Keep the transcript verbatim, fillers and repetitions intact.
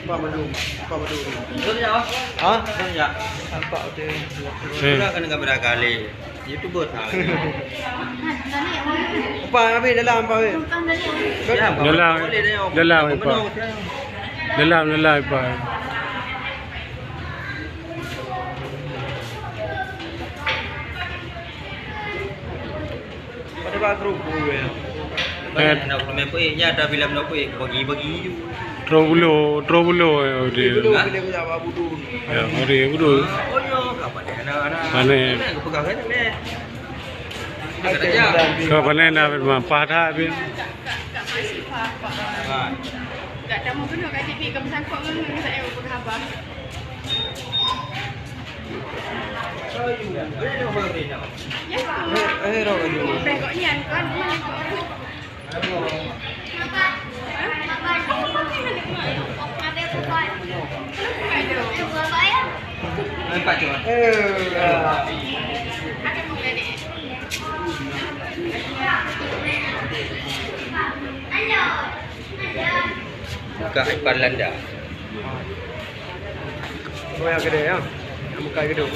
Pak Madu, Pak Madu. Betul tak? Ha? Betul tak? Nampak tu. Hmm. Itulah kena kamera kali. YouTuber tak? Pak, habis dalam, Pak, habis. Ya, Pak. Dalam, boleh dah, ya. Dalam, Pak. Dalam, dalam, Pak. Pada bak keruku ya. Eh. Banyak nak peuleumeh peuék, nya ata bila meunoe peuék, bagi-bagi ju. Troh bulo, troh bulo, ya, udah. Bulo, ha? Bila kita buat budu. Ya, hari budu. Oh, ya, kapan dia nak, nak. Mana? Mana aku pegang kan, meh? Ada kerja. Kau pandai nak bermampah tak, Bin? Tak, tak, tak masih faham, Pak. Ha. Tak tamu pun kat T V, kau bersangkut dengan saya, apa khabar? Buka iPad Landa. Oh, yang kedai, ya. Yang buka gedung.